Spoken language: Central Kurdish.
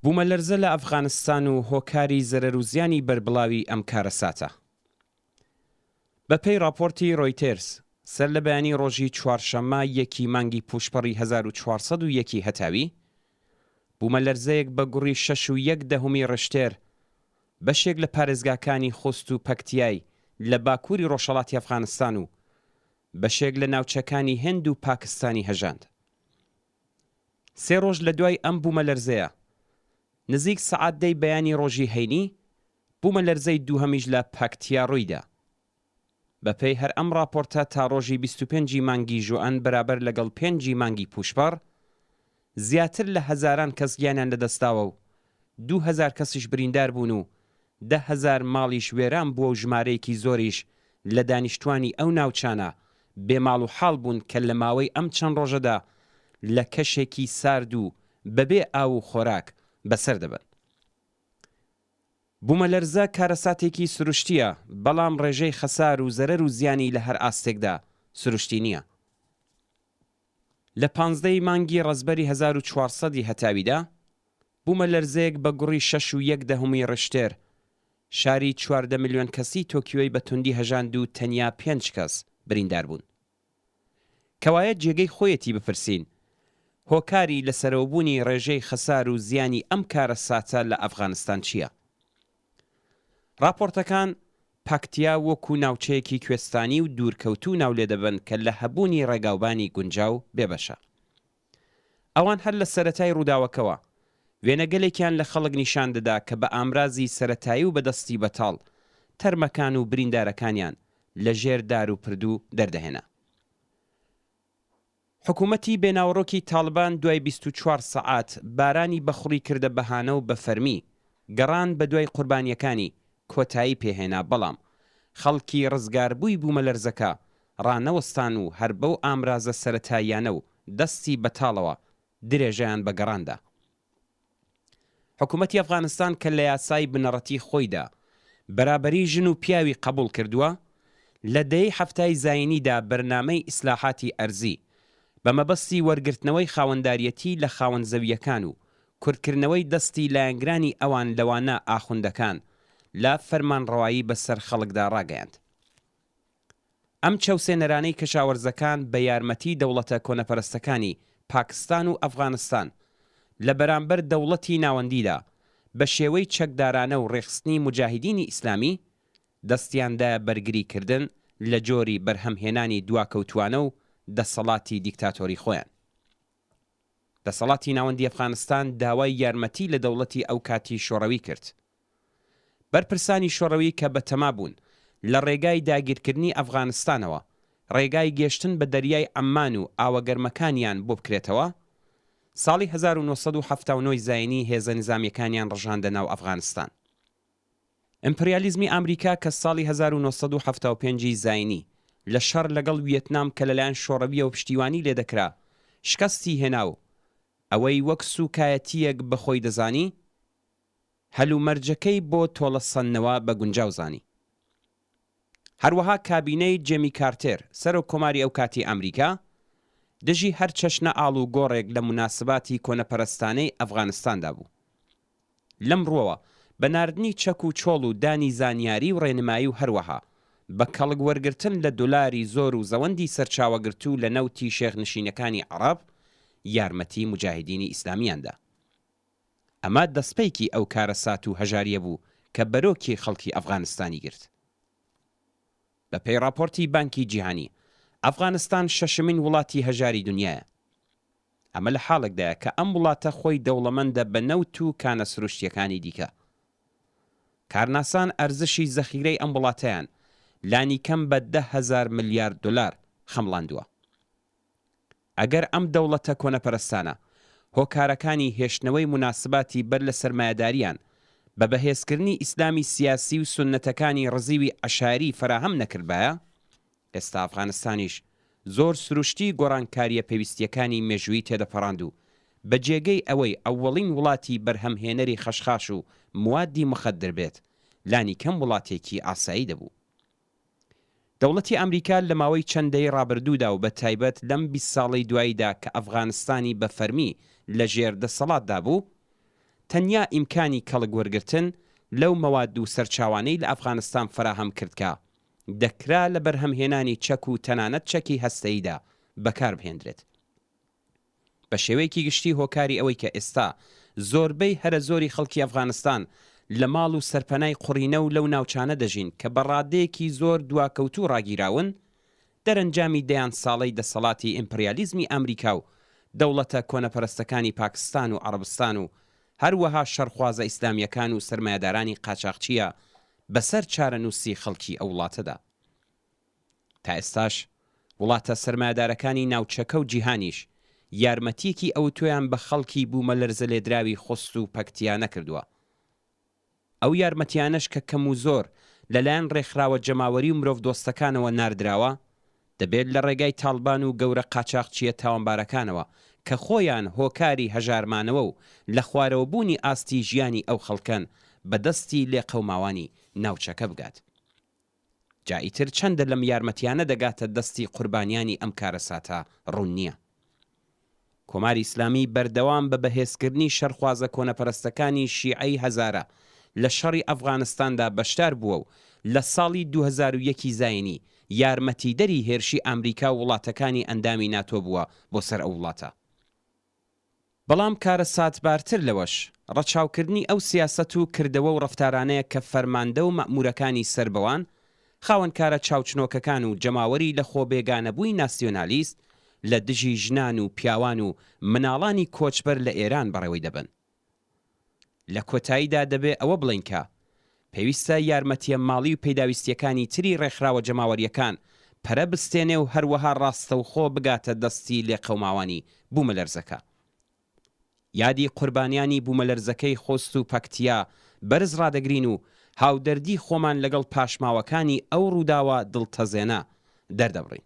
بوومەلەرزە لە ئەفغانستان و هۆکاری زەرەر و زیانی بەربڵاوی ئەم کارەساتە. بە پێی ڕاپۆرتی ڕۆیتێرز، سەر لە بەیانی ڕۆژی چوارشەممە یەکی مانگی پووشپەڕی 1401 ی هەتاوی، بوومەلەرزەیەک بە گوڕی شەش و یەک دەهومی ڕشتێر بەشێک لە پارێزگاکانی خوست و پەکتیای لە باکووری ڕۆژهەڵاتی ئەفغانستان و بەشێک لە ناوچەکانی هند و پاکستانی هەژاند. سێ ڕۆژ لە دوای ئەم بوومەلەرزەیە، نزیک سەعات دەی بەیانی ڕۆژی هەینی، بوومەلەرزەی دووهەمیش لە پەکتیا ڕوویدا. بە پێی هەر ئەم ڕاپۆرتە تا ڕۆژی 25 ی مانگی ژوئەن بەرابەر لەگەڵ پێنج ی مانگی پووشپەڕ، زیاتر لە هەزاران کەس گیانیان لەدەستداوە و 2000 کەسیش بریندار بوون و 10,000 ماڵیش وێران بووە و ژمارەیەکی زۆریش لە دانیشتوانی ئەو ناوچانە بێ ماڵ و حاڵ بوون کە لە ماوەی ئەم چەند ڕۆژەدا لە کەشێکی سارد و بەبێ ئاو و خۆراک بەسەر دەبەن. بوومەلەرزە کارەساتێکی سروشتییە، بەڵام ڕێژەی خەسار و زەرەر و زیانی لە هەر ئاستێکدا سروشتی نییە. لە پانزدە ی مانگی ڕەزبەری 1400 ی هەتاویدا، بوومەلەرزەیەک بە گوڕی شەش و یەک دەهومی ڕیشتێر، شاری 14 ملیۆن کەسیی تۆکیۆی بە توندی هەژاند و تەنیا پێنج کەس بریندار بوون. کەوایە جێگەی خۆیەتی بپرسین، هۆکاری لەسەرەوەبوونی ڕێژەی خەسار و زیانی ئەم کارەساتە لە ئەفغانستان چییە؟ ڕاپۆرتەکان پاکتیا وەکوو ناوچەیەکی کوێستانی و دوورکەوتوو ناولێدەبەن کە لە هەبوونی ڕێگاوبانی گونجاو بێبەشە. ئەوان هەر لە سەرەتای ڕووداوەکەوە، وێنەگەلێکیان لە خەڵک نیشان دەدا کە بە ئامرازی سەرەتایی و بە دەستی بەتاڵ، تەرمەکان و بریندارەکانیان لە ژێر دار و پردوو دەردەهێنا. حکوومەتی بێ ناوەڕۆکی تاڵبان دوای 24 سەعات بارانی بەخوڕی کردە بەهانە و بە فەرمی گەڕان بە دوای قوربانییەکانی کۆتایی پێ هێنا بەڵام خەڵکی ڕزگاربووی بوومەلەرزەکە ڕانەوەستان و هەر بەو ئامرازە سەرەتاییانە و دەستی بەتاڵەوە درێژەیان بە گەڕان دا. حکوومەتی ئەفغانستان کە لە یاسای بنەڕەتی خۆیدا بەرابەری ژن و پیاوی قەبووڵ کردووە، لە دەیەی حەفتای زایینیدا بەرنامەی ئیسلاحاتی ئەرزی بە مەبەستی وەرگرتنەوەی خاوەنداریەتی لە خاوەن زەوییەکان و کورتکردنەوەی دەستی لایەنگرانی ئەوان لەوانە ئاخوندەکان لە فەرمانڕەوایی بەسەر خەڵکدا ڕاگەیاند. ئەم چەوسێنەرانەی کەشاوەرزەکان بە یارمەتی دەوڵەتە کۆنەپەرستەکانی پاکستان و ئەفغانستان لە بەرامبەر دەوڵەتی ناوەندیدا بە شێوەی چەکدارانە و ڕێکخستنی موجاهیدینی ئیسلامی دەستیان دایە بەرگری کردن لە جۆری بەرهەمهێنانی دواکەوتووانە و دەسەڵاتی دیکتاتۆری خۆیان. دەسەڵاتی ناوەندی ئەفغانستان داوای یارمەتی لە دەوڵەتی ئەوکاتی شۆڕەوی کرد. بەرپرسانی شۆڕەوی کە بەتەما بوون لە ڕێگای داگیرکردنی ئەفغانستانەوە ڕێگای گێشتن بە دەریای عەممان و ئاوە گەرمەکانیان بۆ بکرێتەوە، ساڵی 1979 ی زاینی هێزە نیزامیەکانیان ڕژاندە ناو ئەفغانستان. ئیمپریالیزمی ئامریکا کە ساڵی 1975 ی زاینی لە شەڕ لەگەڵ ویەتنام کە لەلایەن شۆڕەویەوە پشتیوانی لێدەکرا شکەستی هێنا و ئەوەی وەک سووکایەتییەک بە خۆی دەزانی، هەلومەرجەکەی بۆ تۆڵە سەندنەوە بە گونجاو زانی. هەروەها کابینەی جێمی کارتێر، سەرۆک کۆماری ئەوکاتی ئامریکا، دژی هەر چەشنە ئاڵوگۆڕێک لە موناسباتی کۆنەپەرستانەی ئەفغانستاندا بوو. لەم ڕووەوە بە ناردنی چەک و چۆڵ و دانی زانیاری و ڕێنمایی و هەروەها بە کەڵک وەرگرتن لە دولاری زۆر و زەوەندی سەرچاوەگرتوو لە نەوتی شێخ نشینەکانی عەڕەب یارمەتی موجاهیدینی ئیسلامیان دا. ئەمە دەسپێکی ئەو کارەسات و هەژارییە بوو کە بەرۆکی خەڵکی ئەفغانستانی گرت. بە پێی ڕاپۆرتی بانکی جیهانی، ئەفغانستان شەشەمین وڵاتی هەژاری دنیایە. ئەمە لە حاڵێکدایە کە ئەم وڵاتە خۆی دەوڵەمەندە بە نەوت و کانە سروشتییەکانی دیکە. کارناسان ئەرزشی زەخیرەی ئەم وڵاتەیان لانیکەم بە 10,000 ملیارد دۆلار خەمڵاندووە. ئەگەر ئەم دەوڵەتە کۆنەپەرستانە هۆکارەکانی هێشتنەوەی موناسباتی بەر لە سەرمایەداریان بە بەهێزکردنی ئیسلامی سیاسی و سوننەتەکانی ڕزیوی عەشایری فەراهەم نەکردبایە، ئێستا ئەفغانستانیش زۆر سروشتی گۆڕانکارییە پێویستییەکانی مێژوویی تێدەپەڕاند و بە جێگەی ئەوەی ئەوەڵین وڵاتی بەرهەمهێنەری خەشخاش و موادی مخدر بێت، لانیکەم وڵاتێکی ئاسایی دەبوو. دەوڵەتی ئامریکا لە ماوەی چەند دەیەی ڕابردوودا و بە تایبەت لەم 20 ساڵەی دواییدا کە ئەفغانستانی بە فەرمی لە ژێر دەسەڵاتدا بوو، تەنیا ئیمکانی کەڵک وەرگرتن لەو مەواد و سەرچاوانەی لە ئەفغانستان فەراهەم کرد کە دەکرا لە بەرهەمهێنانی چەک و تەنانەت چەکی هەستەییدا بەکار بهێندرێت. بە شێوەیەکی گشتی هۆکاری ئەوەی کە ئێستا زۆربەی هەرە زۆری خەڵکی ئەفغانستان لە ماڵ و سەرپەنای قوڕینە و لەو ناوچانە دەژین کە بە ڕادەیەکی زۆر دواکەوتوو ڕاگیراون دەرەنجامی دەیان ساڵەی دەسەڵاتی ئیمپڕیالیزمی ئامریکا و دەوڵەتە کۆنەپەرستەکانی پاکستان و عەڕەبستان و هەروەها شەڕخوازە ئیسلامییەکان و سەرمایەدارانی قاچاخچییە بەسەر چارەنووسی خەڵکی ئەو وڵاتەدا. تا ئێستاش وڵاتە سەرمایەدارەکانی ناوچەکە و جیهانیش یارمەتییەکی ئەوتۆیان بە خەڵکی بوومەلەرزەلێدراوی خۆست و پەکتیا نەکردووە. ئەو یارمەتیانەش کە کەم و زۆر لەلایەن ڕێکخراوە جەماوەری و مرۆڤدۆستەکانەوە ناردراوە، دەبێت لە ڕێگای تاڵبان و گەورە قاچاخچییە تاوانبارەکانەوە کە خۆیان هۆکاری هەژارمانەوە و لەخوارەوەبوونی ئاستی ژیانی ئەو خەڵکەن، بە دەستی لێقەوماوانی ناوچەکە بگات. جا ئیتر چەندە لەم یارمەتیانە دەگاتە دەستی قوربانیانی ئەم کارەساتە ڕوون نییە. کۆماری ئیسلامی بەردەوام بە بەهێزکردنی شەرخوازە کۆنەپەرستەکانی شیعەی هەزارە لە شەڕی ئەفغانستاندا بەشدار بووە و لە ساڵی 2001 ی زایینی یارمەتیدەری هێرشی ئامریکا و وڵاتەکانی ئەندامی ناتۆ بووە بۆ سەر ئەو وڵاتە. بەڵام کارەساتبارتر لەوەش، ڕەچاوکردنی ئەو سیاسەت و کردەوە و ڕەفتارانەیە کە فەرماندە و مەئموورەکانی سەر بەوان، خاوەنکارە چاوچنۆکەکان و جەماوەری لەخۆبێگانەبووی ناسیۆنالیست لە دژی ژنان و پیاوان و مناڵانی کۆچبەر لە ئێران بەڕێوەی دەبەن. لە کۆتاییدا دەبێ ئەوە بڵێین کە، پێویستە یارمەتییە ماڵی و پێداویستییەکانی تری ڕێکخراوە جەماوەرییەکان پەرە بستێنێ و هەروەها ڕاستەوخۆ بگاتە دەستی لێقەوماوانی بوومەلەرزەکە. یادی قوربانیانی بوومەلەرزەکەی خۆست و پەکتیا بەرز ڕادەگرین و هاودەردی خۆمان لەگەڵ پاشماوەکانی ئەو ڕووداوە دڵتەزێنە دەردەبڕین.